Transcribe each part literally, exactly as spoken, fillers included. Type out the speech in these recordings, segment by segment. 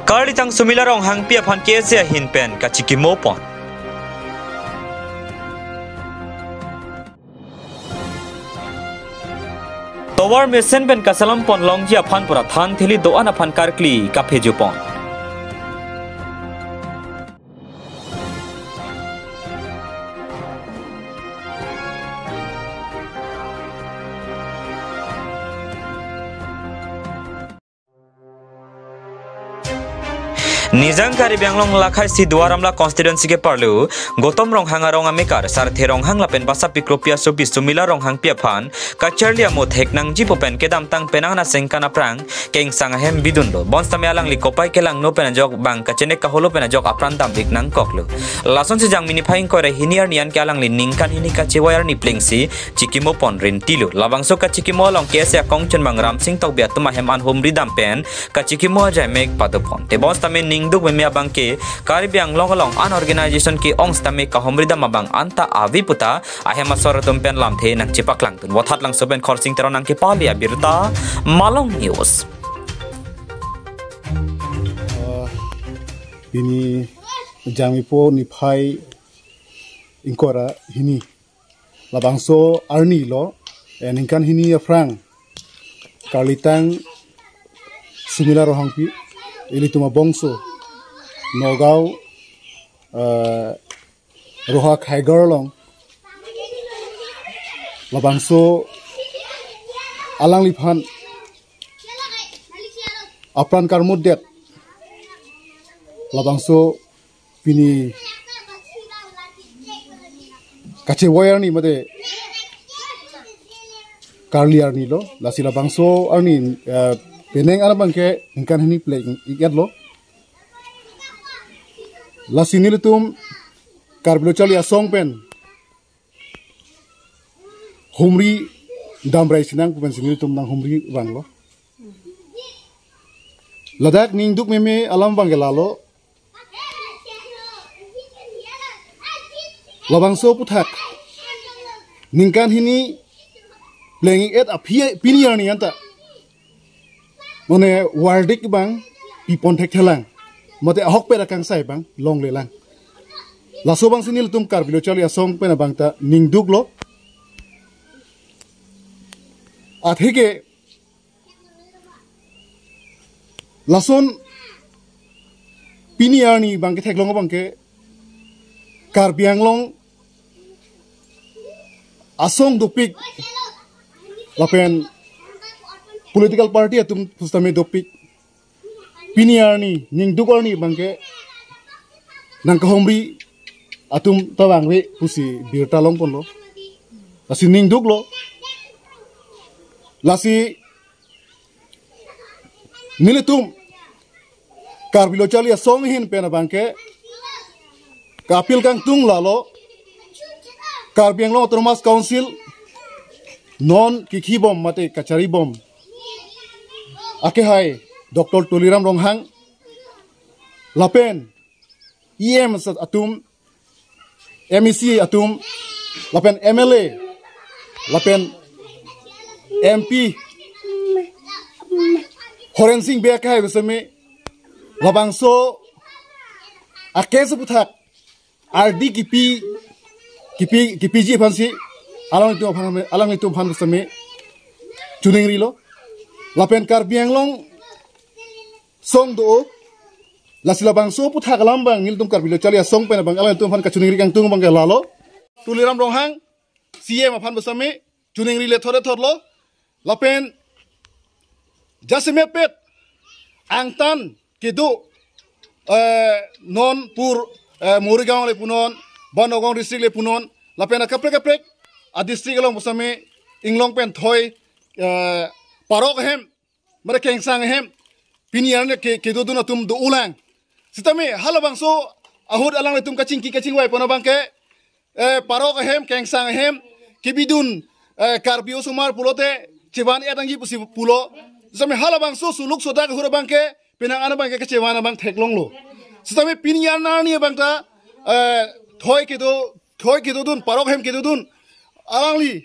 Karlitang Sumila Ronghangpi aphan K S A ahin pen kachikimo pon. Tovar mesen pen kaselam pon longji aphan pura than theli do-an aphan karkli kaphejo pon. Nijang Karbi Anglong lakhai si Duar Amla constituency ke parlu, Gotom Ronghang arong amekar, Sarthe Ronghang lapen basa pikropi asopi Sumila Ronghangpi aphan kacharli amo thek nangji pu pen kedamtang penang anat sengkan aphrang kengsang ahem bidunlo. Bonsitame alangli kopai kelangno pen ajok bang kachenek kaholo pen ajok apran dam-ik nangkoklo. Lasonsi Jangmi niphai ingkoi ra hini arni an ke alangli ningkan hini kachevoi arni plengsi chikimo pon rintilo. Labangso kachikimo along K S A akongchun bang Ramsing Tokbi atum ahem an humri dam pen kachikimo ajai mek pado pon. Te bonsitame ningduk meme abang ke Karbi Anglong along an organization ke-ong sitame kahumri dam abang anta ave puta ahem asor atum pen lamthe nangchepaklangdun. Vothatlangso pen Khorsing Teron nangkepali abirta Malong News. Ah, pini Jangmipo niphai ingkoi ra hini. Labangso arni lo, eh, ningkan hini aphrang karlitang Sumila Ronghangpi, ilitum abongso, Nagaon, eh, Roha Khaigar along. Labangso alangliphan apran karmutdet. Labangso pini kachevoi arni mate karli arni lo, lasi labangso arni, eh, penang an abang ke ningkan hini pleng-ik-et lo. Lasi nelitum Karbi Lo Charli Asong pen humri damrai sinang pu pensi nelitum nanghumri vanglo. Ladak ningduk meme alam abang ke lalo. Labangso aputhak ningkan hini pleng-ik-et aphi pini arni anta, mane verdict abang pipon thekthelang, mate ahokpet akangsai abang longlelang. Laso abangsi nelitum Karbi Lo Charli Asong pen abang ta ningduklo. Atheke lason pini arni abang ke theklong abang ke Karbi Anglong asong dopik lapen political party atum pusitame dopik. Pini arni, ningduk arni abang ke nangkahumri atum ta vangve pusi birta longponlo. Lasi ningduklo. Lasi nelitum Karbi Lo Charli Asong ahin pen abang ke ka-appeal kangtung lalo, Karbi Anglong Autonomous Council non kikhibom mate kacharibom akehai Doctor Tuliram Ronghang lapen E M atum, M A C atum, lapen M L A, lapen M P, Horensing Bey akehai pusitame labangso a-case aputhak ardi kipi, kipi, kipiji aphansi alanglitum aphan, alanglitum aphan pusitame choningrilo. Lapen Karbi Anglong song do-o. Lasi labangso aputhak alam abang nelitum Karbi Lo Charli Asong pen abang alanglitum aphan kachoningri kangtung abang ke lalo. Tuliram Ronghang C M aphan pusitame choningri lethot lethotlo. Lapen jasemet pet angtan kedo, eh, non pur, eh, Morigaon le punon, ba Nagaon district le punon, lapen akaprek kaprek a-district along pusitame inglong pen thoi, eh, parok ahem mare kengsang ahem pini arni ke, kedodun atum do-olang. Sitame halabangso ahut alanglitum kachingki kachingvai pon abang ke, eh, parok ahem, kengsang ahem kebidun, eh, Karbi osomar pulote chevan-et nangji pusi pulo. Sitame halabangso suluk sodak ahut abang ke penang an abang ke kechevan abang theklonglo. Sitame pini arni abang ta, eh, thoi kedo, thoi kedodun, parok ahem kedodun alanglitum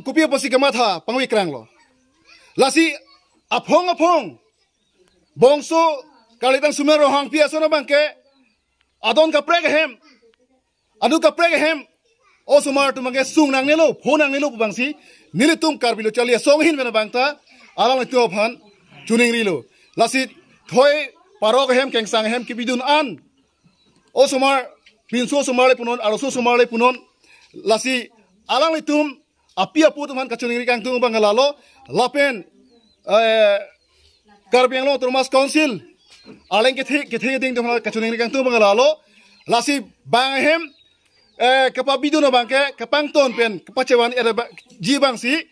kopi apotsi kematha pangvikranglo. Lasi aphong aphong Bangso Karlitang Sumila Ronghangpi ason abangke adon kaprek ahem, adu kaprek ahem osomar atum abangke sung nangnelo, pho nangnelo pu abangsi nelitum Karbi Lo Charli Asong ahin pen abangta alanglitum aphan choningrilo. Lasi thoi parok ahem, kengsang ahem kipidun an osomar, pinso osomar le punon, arloso osomar le punon. Lasi alanglitum api apo atum aphan kachoningri kangtung abang lalo, lapen eh, Karbi Anglong Autonomous Council arleng kethe kethe ding atum aphan kachoningri kangtung abang lalo. Lasi bang ahem eh, kapabidun abangke kapangton pen kapachevan er ba-, ji abangsi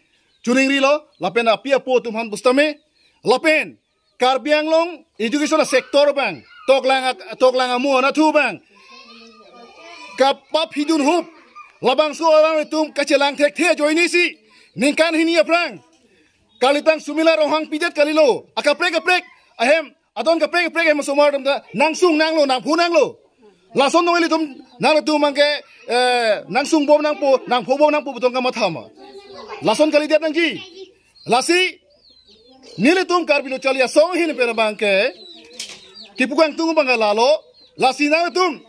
choningrilo, lapen api apo atum aphan pusitame, lapen Karbi Anglong education sector abang, toklang ak-, toklang amu anathu abang kapapidun hup, labangso alanglitum kachelang thekthe ajoinesi ningkan hini aphrang Karlitang Sumila Ronghangpi det kalilo, akaprek kaprek ahem, adon kaprek kaprek ahem osomar atum ta nangsung nanglo, nangpho nanglo. Lason dong ilitum, nanglitum abangke eh, nangsung bom nangpo, nangpho bom nangpo pu tong kamatha ma? Lason kalidet nangji. Lasi nelitum Karbi Lo Charli Asong ahin pen abangke kipu kangtung abang lalo. Lasi nanglitum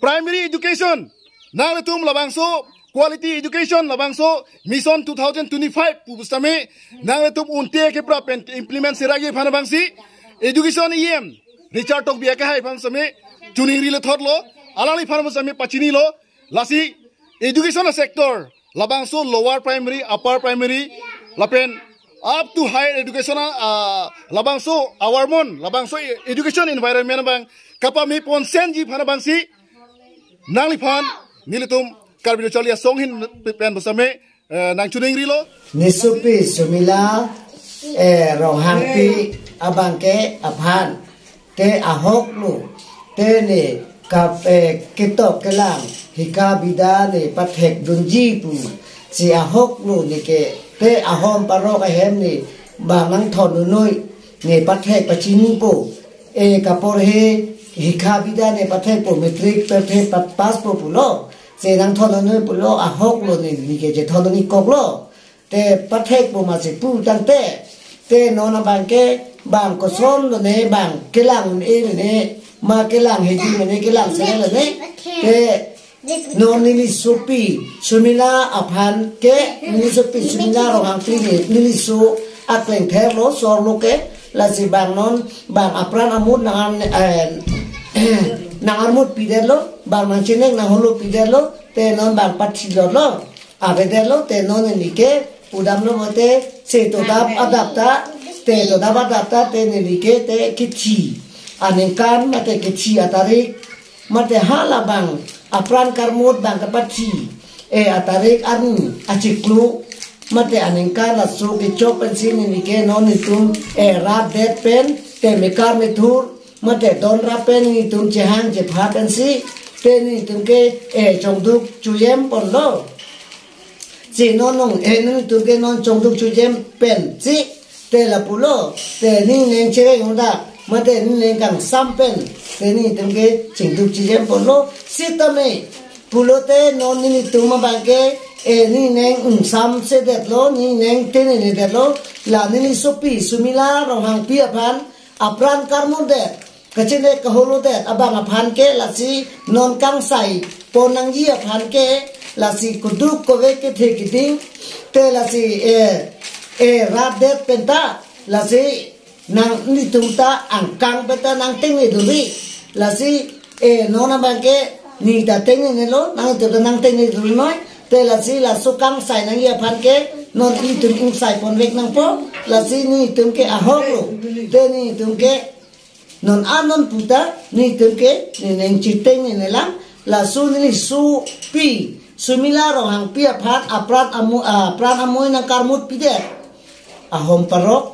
primary education, nanglitum labangso quality education, labangso Mission two thousand twenty-five pu pusitame nanglitum unte keprap pen implement seragi aphan abangsi education E M Richard Tokbi akehai aphan sitame choningrilo, thotlo, alangliphan pusitame pachinilo. Lasi education sector, labangso lower primary, upper primary, lapen up to higher education, ah, labangso awarmon, labangso education environment abang kapame ponsenji aphan abangsi nangliphan nelitum Karbi Lo Charli Asong ahin pen pusitame eh, nangchoningrilo. Nesopi Sumila eh, Ronghangpi abangke aphan te ahok lo, te ne kap eh, ketok kelang hika bida ne pathekdunji pusi ahok lo, neke te ahom parok ahem ne bang nangthondun noi, ne pathek pachinipo, eh, kaporhe hika bida ne pathekpo, matric pathek pa-, pass po pulo, si nangthondun noi pulo, ahok lo, ne neke chethondun-ik koklo. Te pathekpo ma si pu tangte, te non abangke bang koson lo ne, bang kelang un-e lo ne, ma kelang hedi lo ne, kelang sere lo ne. Te non neli sopi Sumila aphan ke, neli sopi Sumila Ronghangpi ne neli so akleng therlo, sorlo ke. Lasi bang non bang apran amut nang an-, eh, nang armut pidetlo, bang nangchinek nangholo pidetlo, te non bang pathilotlo, avedetlo, te non neli ke pudamlo bote, se todap adap ta, te todap adap ta, te neli ke te kithi aningkan mate kithi atarik, mate halabang apran karmut bang kapathi, eh, atarik arni achiklo mate aningkan laso kechok pensi neli ke non nelitum, eh, rat det pen, te mekar methur mate don rap pen nelitum chehang chepha pensi, te nelitum ke, eh, chongduk chujem ponlo. Si non nong, eh, nelitum ke non chongduk chujem pensi, te lapulo, te ning neng chereng unda, mate ning neng kangsam pen, te nelitum ke chingduk chujem ponlo, sitame pulote non nelitum abangke, eh, ning neng ingsam sedetlo, ning neng tengnedetlo, la neli sopi Sumila Ronghangpi aphan apran karmut det, kachine kaholo det abang aphan ke lasi non kangsai pon nangji aphan ke, lasi kuduk kove kethe keding, te lasi, eh, eh, rat det penta, lasi nang nelitum ta angkang penta nangtengnedunri, lasi, eh, non abangke neli ta tengnenelo, nangtum ta nangtengnedun noi, te lasi laso kangsai nangji aphan ke non nelitum ingsai ponvek nangpo, lasi nelitum ke ahok lo, te nelitum ke non anon puta nelitum ke neli neng chitengnene lang, laso neli sopi Sumila Ronghangpi aphan apran amu-, apran amoi nangkarmut pidet ahom parok,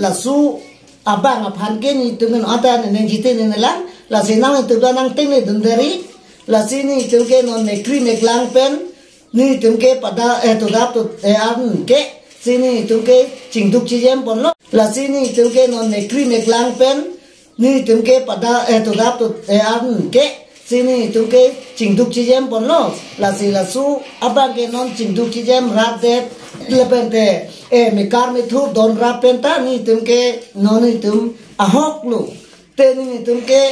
laso abang aphan ke nelitum non ata neli neng chitengnene lang, lasi nangtum ta nangtengnedun deri, lasi nelitum ke non mekri meklang pen nelitum ke pada, eh, todap to, eh, an ke, si nelitum ke chingduk chujem ponlo. Lasi nelitum ke non mekri meklang pen nelitum ke pada, eh, todap to, eh, an ke, Si nelitum ke chingduk chijem ponlo, lasi laso abang ke non chingduk chijem rapdet, lapen te, eh, mekar methur don rap pen ta nelitum ke non nelitum ahok lo. Te nelitum ke,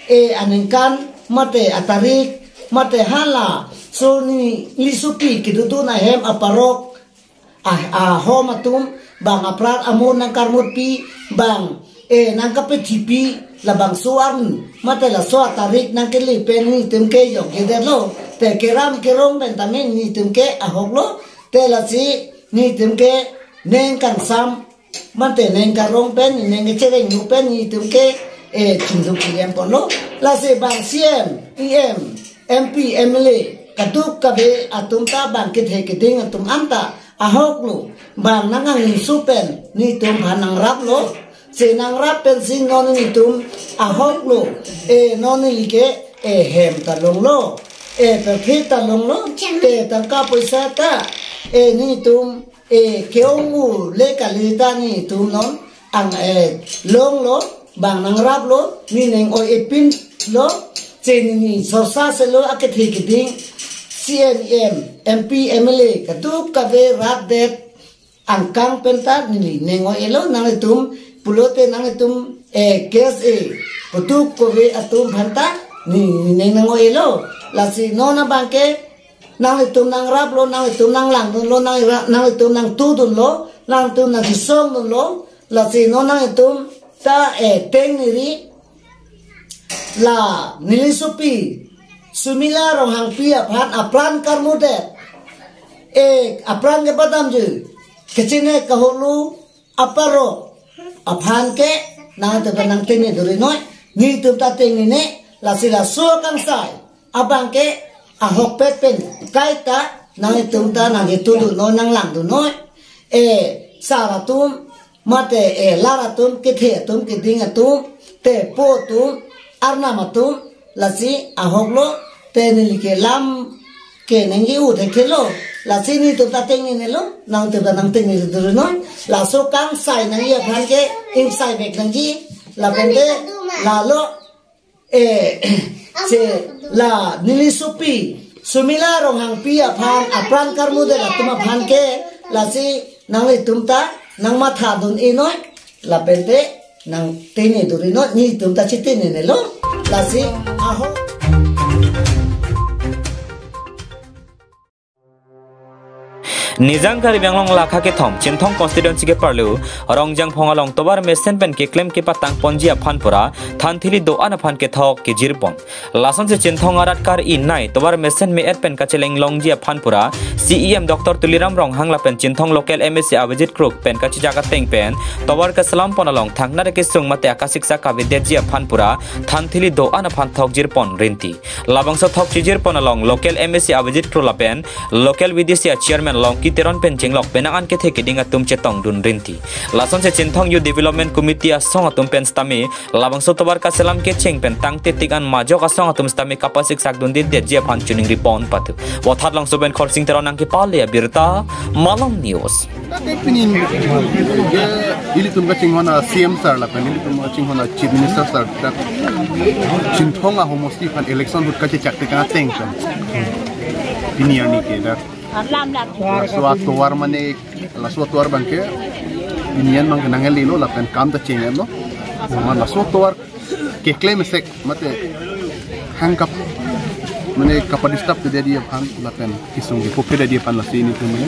eh, aningkan mate atarik mate halaso neli sopi kedodun ahem aparok, ah, ahom atum, bang apran amur nangkarmutpi, bang, eh, nangkapethipi, labangso arni mate laso atarik nangkele pen nelitum ke yokjedetlo. Te keram kerong pen tame nelitum ke ahok lo. Te lasi nelitum ke neng kangsam mate neng karong pen, neng kechereng nu pen nelitum ke, eh, chingduk chijem ponlo. Lasi bang C M, E M, M P, M L A, kaduk kave atum ta bang kethe keding atum anta ahok lo, bang nang angin su pen nelitum aphan nangrap lo. Si nangrap pensi non nelitum ahok lo, eh, non neli ke, eh, hem ta longlo, eh, pirthe ta longlo, te tangka poisa ta, eh, nelitum, eh, ke-ong u le kali ta nelitum non ang, eh, longlo, bang nangrap lo, neli neng oi-e pinlo, si neli sorsa selo akethe keding, C M, E M, M P, M L A, kaduk kave rapdet angkang pen ta neli neng oi-elo, nanglitum pulote nanglitum, eh, K S A, kaduk kave atum aphan ta neli neng nang oi-elo. Lasi non abang ke nanglitum nangrap lo, nanglitum nanglangdun lo, nang, nanglitum nangtudun lo, nanglitum nangchisongdun lo. Lasi non nanglitum ta, eh, tengneri, la neli sopi Sumila Ronghangpi aphan apran karmudet, eh, apran kepadamji, kechine kahulu aparok aphan ke nangtum nangtengne duri noi, nelitum ta tengnene, lasi laso akangsai abang ke ahokpet pen kaita nangtum ta nangketudun noi, nanglangdun noi. Eh, sar atum mate, eh, lar atum, kethe atum, keding atum, te po atum, arnam atum, lasi ahok lo, te neli ke lam ke nangji u thekthe lo, lasi nelitum ta tengnene lo, nangtum ta nangtengne duri noi, laso akangsai nangji aphan ke ingsai vek nangji, lapen te lalo, eh, si la neli sopi Sumila Ronghangpi aphan apran karmudet atum aphan ke, lasi nanglitum ta nangmathadun-e noi, lapen te nangtengne duri noi, nelitum ta chitengnene lo, lasi ahok. Nijang Karbi Anglong lakha kethom Chinthong constituency keparlu Rongjangphong along tovar mesen pen keklem kepatang ponji aphan pura thanthili do-an aphan kethok kejir pon. Lasonsi Chinthong arat kar-i nei tovar mesen me-et pen kacheleng longji aphan pura C E M Doctor Tuliram Ronghang lapen Chinthong local M A C Abhijit Kro pen kachijak ateng pen tovar keselam pon along thangnatta kesung mate akasiksak kavedetji aphan pura thanthili do-an aphan thok jir pon rinti. Labangso thok chijir pon along local M A C Abhijit Kro lapen local V D C chairman Longki Teron pen chenglok penang an kethe keding atum chetongdun rinti. Lasonsi Chinthong Youth Development Committee asong atum pen sitame labangso tovar keselam kecheng pen tangte tik an majok asong atum sitame kapasiksakdun detji aphan choningri pon patu. Vothatlangso pen Khorsing Teron nangkepale abirta, Malong News. Tate pini, eh, ilitum kachinghon a-C M sir lapen ilitum kachinghon a-Chief Minister sir dak Chinthong ahomosti aphan election ahut kachechak tekang ateng pen. Pini arni ke dak. Laso atovar mane, laso atovar abang ke pini an abang ke nanglelo lapen kam ta cheng-etlo. Mane laso atovar keklem sek mate hang kap mane kapadisturb kedetji aphan lapen kesung kepo kedetji aphan lasi nelitum mane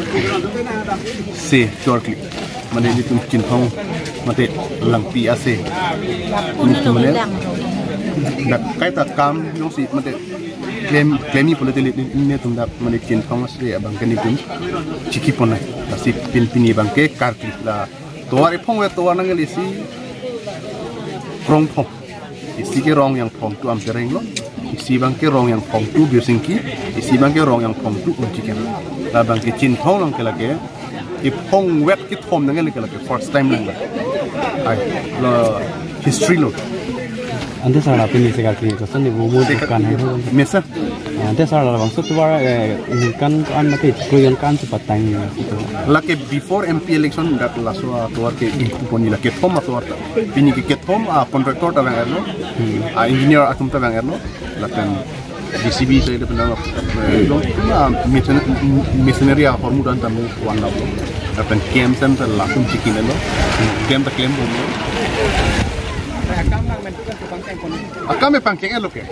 se chorkli mane nelitum Chinthong mate Langpi ase nelitum mane dak kaita kam jongsi mate klem, klemji pulote nelitum dak mane Chinthong ase abang ke nelitum chiki pon nai. Lasi pin pini abang ke karkli la tovar ephong ve tovar nangle isi Krongphong. Isi ke Rongjangphong tu Amchereng lo. Isi abang ke Rongjangphong tu Birsingki. Isi abang ke Rongjangphong tu Umchikem. Labang ke Chinthong abang ke lake ephong vet kethom nangle ke lake first time nangle. Ai, lo history lo. Ante sir la pini se karkli koson ni bu mu dukan hai ho. Mesen. Ante sir labangso tovar, eh, ningkan an mate chiklo jon kan chepatang itu. Lake before M P election dak laso atovar ke ingpu ponji lake kethom atovar ta. Pini ke kethom a-contractor ta vang-etlo. Hmm. A-engineer atum ta vang-etlo. Lapen J C B side pen, eh, long, ah, missionary, missionary ahormu dan tamu wan lo. Lapen camp center latum chikin lo. Camp ta klem bomlo. Akam e pangcheng-et lo ke.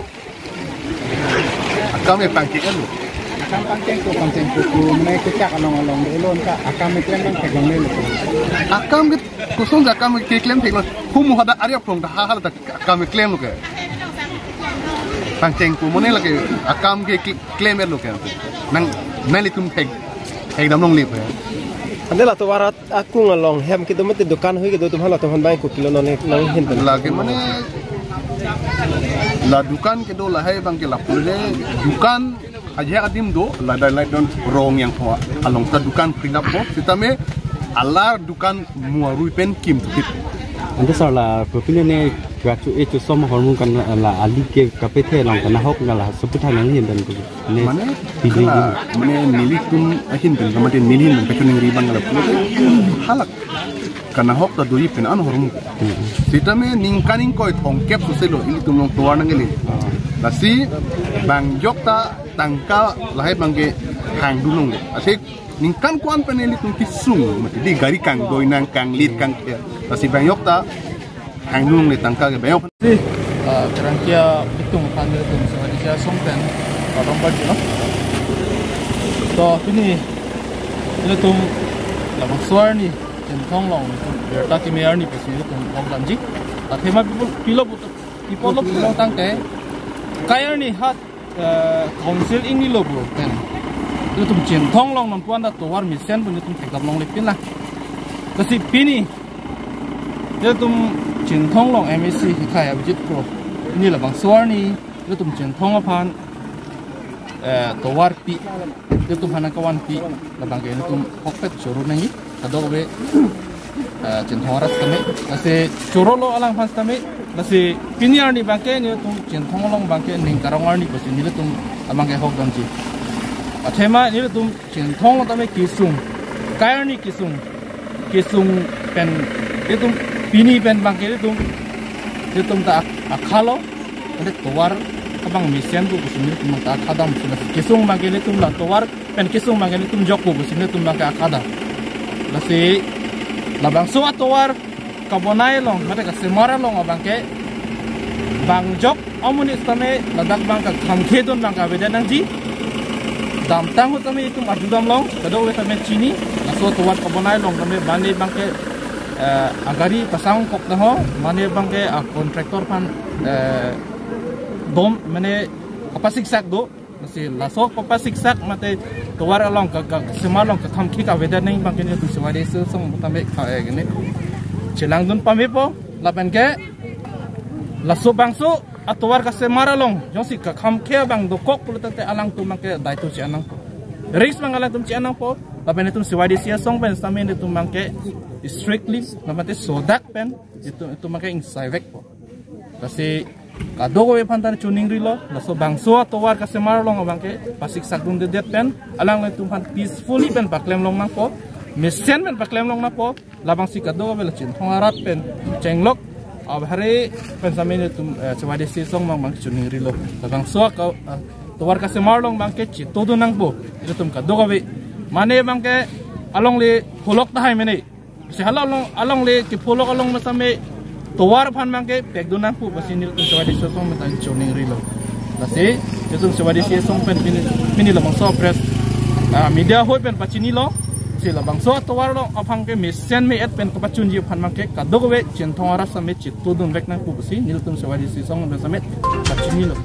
Akam e pangcheng-et lo. Akam pangcheng ko, pangcheng ko, ko, mane kechak along along de lo ka, akam e klem pangcheng long de lo. Akam ke koson ja akam keklem thek lo. Hum hada ari aphrong ta ha ha ta akam e klem lo ke. Pangcheng ko mane lake akam ke kle-, klem lo ke. Nang, nanglitum thek, thekdam longle pe. Ante la tovar akung along hem kedo mate dukan hui kedo atum hala atum aphan bang ko kilo non nanghin pen. Lake mane la dukan kedo lahai abang ke lapu le dukan aja adim do, la dai lai don rong yang thua along ta dukan prilap bo, sitame alar dukan muarui pen kim thukit. Ante sir la pepine ne kachu e chu som hormu kan la ali ke kapethe along kan ahok na la seputhak nanghin pen ko. Ne mane pili kala, mane nelitum ahin pen, mane nelihin pen kachiningri abang lapu le halak kan ahok ta doji pen an hormu. Hmm. Sitame ningkan ingkoi thomkep sose lo ilitum along tovar nangkele. Ah. Lasi bang jok ta tangka lahai abang ke hangdun longle. Asik ningkan ko-an pen ilitum kesung mati di gari kangdoi nang kanglit kangkher. Lasi bang jok ta hangdun longle tangka ke bang jok. Di, ah, kerangkia bitung aphan ilitum sewadi asong pen, ah, rombar jilo. To pini ilitum labangso arni Chinthong along ilitum birta keme arni pusi ilitum longdamji. Athema people, pilo putu, people lo pulo tangte kai arni hat, eh, council ingni lo pu pen ilitum Chinthong along non puan ta tovar mesen pu ilitum thekdam longle pin la. Lasi pini ilitum Chinthong along M A C hikhai Abhijit Kro, pini labangso arni ilitum Chinthong aphan, eh, tovar pi, ilitum aphan kavan pi, labang ke ilitum hokpet choro nangji, kadokave, eh, Chinthong arat tame, lasi choro lo alang aphan tame, lasi pini arni abang ke nelitum Chinthong along abang ke ning karong arni pusi nelitum abang ke hokdamji. Athema nelitum Chinthong tame kesung, kai arni kesung, kesung pen, ilitum pini pen abang ke ilitum, ilitum ta ak-, akha lo, ante tovar abang mesen pu pusi nelitum ta akhadam, lasi kesung abang ke ilitum la tovar pen kesung abang ke ilitum jok pu pusi nelitum abang ke akhadam. Lasi labangso atovar kabonai along, mate kasemar along abang ke bang jok amonit tame ladak abang ke khamkhedun abang ke avedet nangji. Damtang ahut tame itum arjudam long, kadokave tame chini, laso tovar kabonai along tame mane abang ke, eh, agari pasangkok na ho, mane abang ke a contractor aphan, eh, dom, mane kapasiksak do. Lasi laso papasiksak mate tovar along ka, ka, kasemar along kakhamkhe kavedet nangji abang ke nelitum sewadi asong tame ka, eh, kene chelangdun pame po, lapen ke laso bangso atovar kasemar along jongsi kakhamkhe abang dokok pulo tangte alangtum abang ke daito che-en nangpo. Risk abang alangtum che-en nangpo, lapen itum sewadi asong pen tame itum abang ke strictly, mate sodak pen itum, itum abang ke ingsaivekpo. Lasi kadokave aphan ta choningrilo, laso bangso atovar kasemar along abang ke pasiksakdundedet pen, alanglitum aphan peacefully pen paklem long nangpo, mesen pen paklem long nangpo, labangsi kadokave la Chinthong arat pen chenglok abhare pen tame nelitum, eh, sewadi asong abang abang choningrilo. Labangso ka, eh, tovar kasemar along abang ke chitodun nangpo, ilitum kadokave. Mane abang ke alongle pholok tahai mene. Si hala along, alongle kepholok along ma tame tovar aphan abang ke pekdun nangpo pusi nelitum sewadi asong tame choningrilo. Lasi nelitum sewadi asong pen pini, pini labangso press, ah, media ahoi pen pachinilo. Si labangso tovar along aphan ke mesen me-et pen kapachunji aphan abang ke kadokave Chinthong arat tame chitodunvek nangpo pusi nelitum sewadi asong tame pachinilo.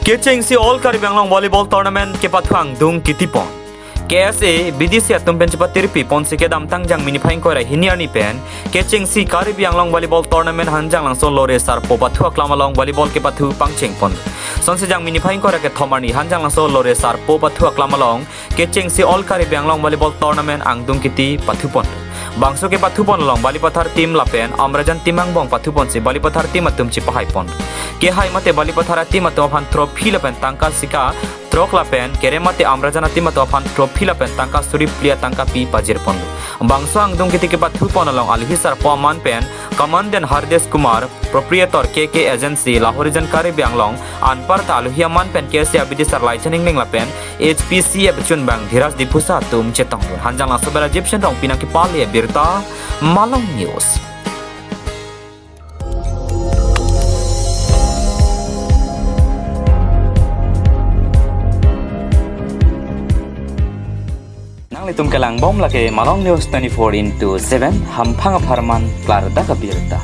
Kechengsi All Karbi Anglong Volleyball Tournament kepathu angdung kitipon. K S A, B D C atum pen chepatirpi ponsi kedamtang Jangmi niphai ingkoi ra hini arni pen kechengsi Karbi Anglong Volleyball Tournament Hanjanglangso Lore Sarpo pathu aklam along volleyball kepathu pangchengpon. Sonsi Jangmi niphai ingkoi ra kethom arni Hanjanglangso Lore Sarpo pathu aklam along kechengsi All Karbi Anglong Volleyball Tournament angdung kiti pathupon. Bangso kepathupon along Balipathar team lapen Amrajan team angbong pathuponsi Balipathar team atum chepahaipon. Kehai mate Balipathar team atum aphan trophy lapen tangka sika throk lapen kerem mate Amrajan ateam atum aphan trophy lapen tangka suri phli atangka pi pajir ponlo. Bangso angdeng kiti kepathu pon along alohi sarpo aman pen Commandant Hardesh Kumar, Proprietor K K Agency, Lahorijan Karbi Anglong, anparta alohi aman pen K S A abidi sar Laichan Engleng lapen H P C F chunbang Dhiraj Diphusa atum chetongdun. Hanjanglangso pen Rajiv Shenrong, pinang kepale abirta, Malong News. Nanglitum kelang bom lake Malong News twenty-four into seven, hamphang apharman klardak abirta.